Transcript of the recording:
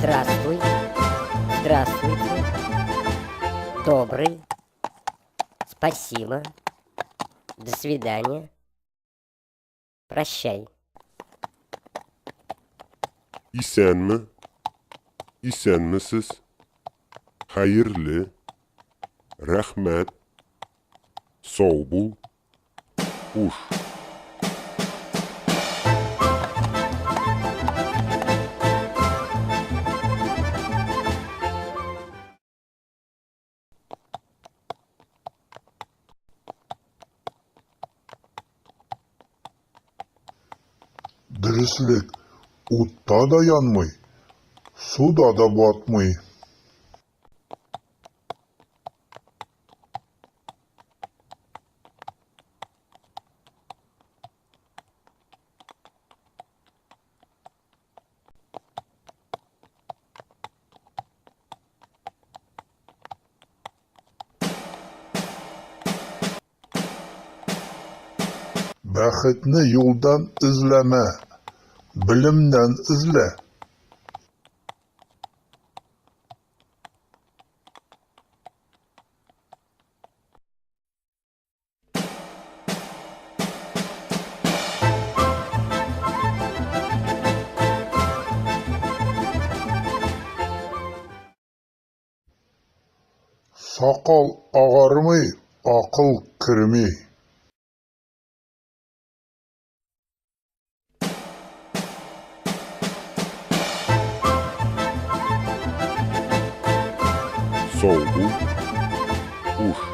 Здравствуй. Здравствуйте. Добрый. Спасибо. До свидания. Прощай. Исәнме? Исәнмесез? Хәерле. Рәхмәт. Сау бул. Хуш. Дөреслек утта да янмый, суда да батмый. Бәхетне юлдан эзләмә, белемнән эзлә. Сакал агармый, акыл керми. Сау бул. Хуш.